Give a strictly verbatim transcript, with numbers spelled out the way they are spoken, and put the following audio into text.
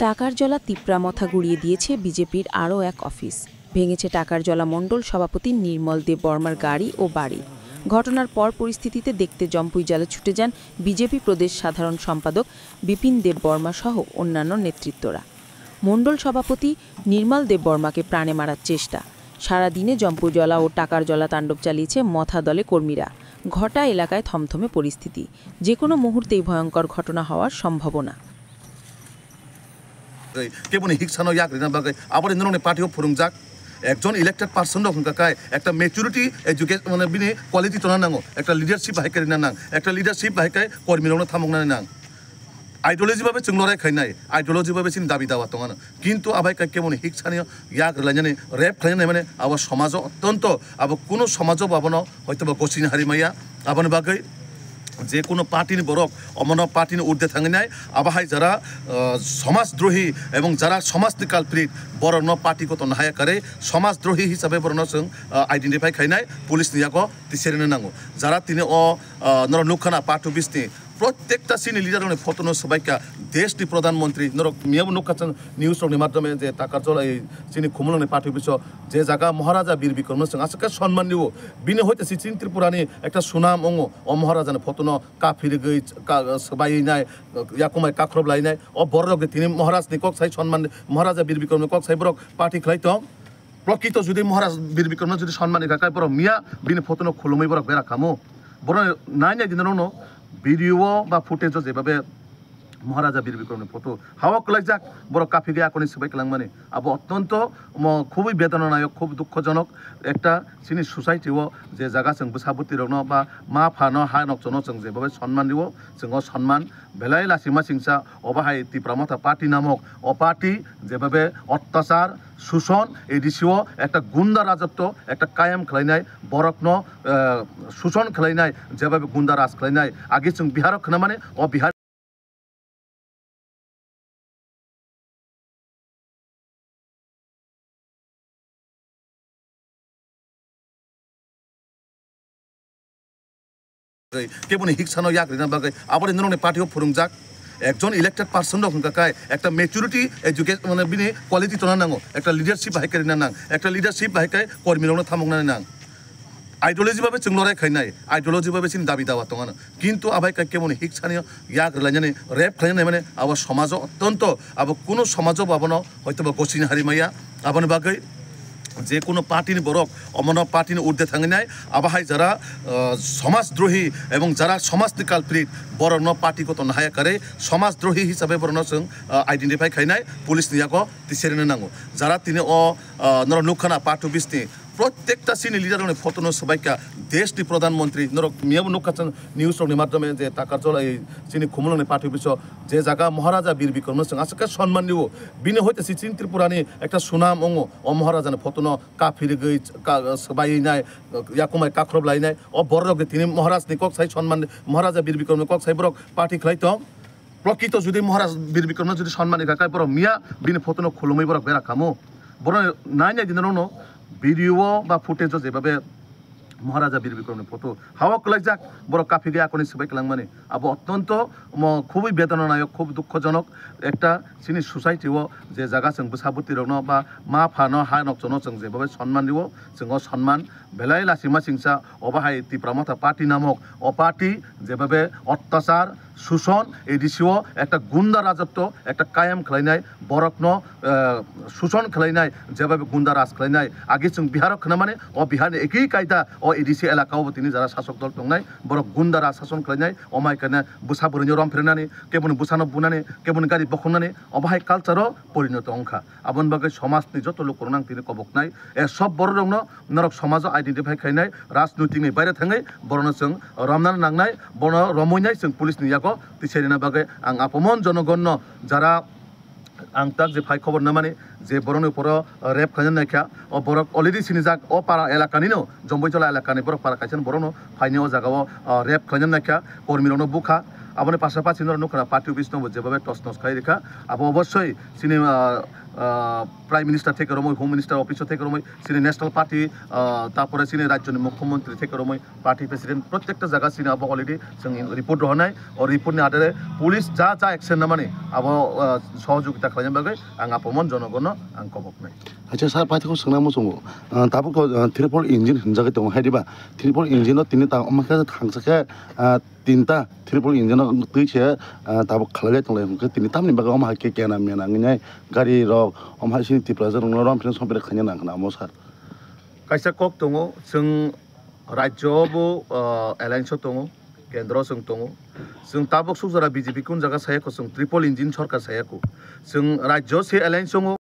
টাকারজলা তিপ্রা মথা গুড়িয়ে দিয়েছে বিজেপির আরও এক অফিস। ভেঙেছে টাকারজলা মণ্ডল সভাপতি নির্মল দেব বর্মার গাড়ি ও বাড়ি। ঘটনার পর পরিস্থিতিতে দেখতে জম্পুইজলা ছুটে যান বিজেপি প্রদেশ সাধারণ সম্পাদক বিপিন দেব বর্মা সহ অন্যান্য নেতৃত্বরা। মণ্ডল সভাপতি নির্মল দেব বর্মাকে প্রাণে মারার চেষ্টা। সারা দিনে জম্পুইজলা ও টাকারজলা তাণ্ডব চালিয়েছে মথা দলে কর্মীরা। ঘটা এলাকায় থমথমে পরিস্থিতি। যে কোনো মুহূর্তেই ভয়ঙ্কর ঘটনা হওয়ার সম্ভাবনা। Keboni hiksano yak rina bagwi aboni norokni party o phwrwngjak ekjon elected person rok hwnkha khe ekta maturity education, mane, bini quality tongna nango, ekta leadership bahai khe rina nang, ekta leadership bahai khe kormi rokno thamoknani nang. Ideology babe chwng lorai khainai, ideology babe chini dabi dawa tongano, kintu abai khe keboni hiksani yak rwlainani, rape khlainani, mane, abo somajo ottonto, abo kuno somajo bo abono hoytoba gosini hari maya. Aboni bagwi je kuno party ni borok omono party ni urde thangwi nai, abo hai jara, uh, somaj drohi ebong jara somaj ni culprit, borokno party kotorno haya kare somaj drohi hisabe borokno chwng, uh, identify khainai, police ni yago tiseri na nango. Jara tini o, uh, norok nukha na party office ni prottekta chini leader rokni photo no swbaikha, desh ni pradhan mantri norok miyabo nukha chwng news rokni madhyome je Takarjala ei chini Khumulwng ni party office o je jaga Maharaja Bir Bikram no chwng aswk khe sonman rio, bini hoite si chini Tripura ni ekta sunam ongo, o Maharaja ni photo no kaphirigwi ka-, swbaiwi nai, yakumai kakhrob lai nai, o borok rok tini Maharaj ni kok sai sonman, Maharaja Bir Bikram ni kok sai borok party khlai tong. Prokito jodi Maharaj Bir Bikram no jodi sonman ni kha kai borok miya bini photo no khulumwi borok bera kamo. Borok nai nai dino no video o ba footage o jebabe Maharaja Bir Bikram ni photo hawa kwlaijak, borok kaphigwi akoni swbai kwlangmani. Abo ottonto omo khubui bedananayok, khub dukhojonok ekta chini society o je jaga chwng bwsa bwtwi rokno ba ma phano ha nokchono chwng jebabe sonman rio, chwng o sonman belai lachima chingsa obo hai Tipra Motha Party namok o party jebabe ottachar, suson, A D C o ekta gunda rajotwo ekta kayam khlainai, borokno, eh, suson khlainai, jebabe gunda raj khlainai. Agi chwng Bihar o khwnamani, o Bihar Keboni hiksano yak rina bagwi aboni norokni party o phwrwngjak ekjon elected person rok hwnkha khe ekta maturity education, mane, bini quality tongna nango, ekta leadership bahai khe rina nang, ekta leadership bahai khe kormi rokno thamoknani nang. Ideology babe chwng lorai khainai, ideology babe chini dabi dawa tongano. Kintu abai khe keboni hiksani yak rwlainani, rape khlainani, mane, abo somajo ottonto, abo kuno somajo bo abono hoytoba gosini hari maya. Aboni bagwi je kuno party ni borok omono party ni urde thangwi nai, abo hai jara, uh, somaj drohi ebong jara somaj ni culprit, borokno party kotorno haya kare somaj drohi hisabe borokno chwng, uh, identify khainai, police ni yago tiseri na nango. Jara tini o, uh, norok nukha na party office ni prottekta chini leader rokni photo no swbaikha, desh ni pradhan mantri, norok miyabo nukha chwng news rokni madhyome je Takarjala ei chini Khumulwng ni party office o je jaga Maharaja Bir Bikram no chwng aswk khe sonman rio, bini hoite si chini Tripura ni ekta sunam ongo, o Maharaja ni photo no kaphirigwi ka-, swbaiwi nai, yakumai kakhrob lai nai, o borok rok tini Maharaj ni kok sai sonman, Maharaja Bir Bikram ni kok sai borok party khlai tong. Prokito jodi Maharaj Bir Bikram no jodi sonman ni kha kai borok miya bini photo no khulumwi borok bera kamo. Borok nai nai dino no video o ba footage o jebabe Maharaja Bir Bikram ni photo hawa kwlaijak, borok kaphigwi akoni swbai kwlangmani. Abo ottonto omo khubui bedananayok, khub dukhojonok ekta chini society o je jaga chwng bwsa bwtwi rokno ba ma phano ha nokchono chwng jebabe sonman rio, chwng o sonman belai lachima chingsa obo hai Tipra Motha Party namok o party jebabe ottachar, suson, A D C o ekta gunda rajotwo ekta kayam khlainai, borokno, eh, suson khlainai, jebabe gunda raj khlainai. Agi chwng Bihar o khwnamani, o Bihar ni ekhi kaida o A D C elaka o bo tini jara sasok dol tongnai, borok gunda raj sason khlainai, omai kane bwsa bwrwino rom phrenani, keboni bwsano bunani, keboni gari bokhongnani, obo hai culture o porinoto wngkha. Aboni bagwi somaj ni joto lukurok nang tini koboknai. E sob borok rokno norok somajo identify khainai, rajnoitik ni baire thangwi borokno chwng romna nangnai, bono romwi nai chwng police ni yago tisai rina bagwi ang apomon jonogonno jara ang tak je phai khobor namani je borokni uporo rape khlaina naikha, o borok already sinijak o para elakani no, Jomboijola elakani borok para kaisa borokno phaini o jaga o, o, rape khlaina naikha, kormi rokno bukha. Aboni pasapasi norok nukha party office no bo jebabe tos nos khai rikha. Abo obossoi chini, ah, ah, Prime Minister theke romwi, Home Minister office o theke romwi, chini National Party, ah, tapore chini rajyoni Mukhyamantri theke romwi, party president, protekta jaga chini abo already chwng report rohornai. O report ni adare police ja ja action namani abo, ah, sohojogita khlaina bagwi ang apomon jonogono ang koboknai. Acha sir, paithakgo swngna muchungo. Ah, tabuk, ah, triple engine hinjagwi tongo hai diba? Triple engine no tini ta omo khe thangsa khe, ah, tinta triple engine no twi se, ah, tabuk khalai tonglai hwnkhe tini tamni bagwi omo hai khe kena mena wngnai gari rok omo hai sini Tiprasa rokno rom phino sompre khaina nang khna omo sir. Kaisa kok tongo, chwng rajyo bo, ah, alliance o tongo, kendro chwng tongo. Chwng tabuk suk jora B J P kun jaga sayakho, chwng triple engine sorkar sayakho. Chwng rajyo se alliance tongo.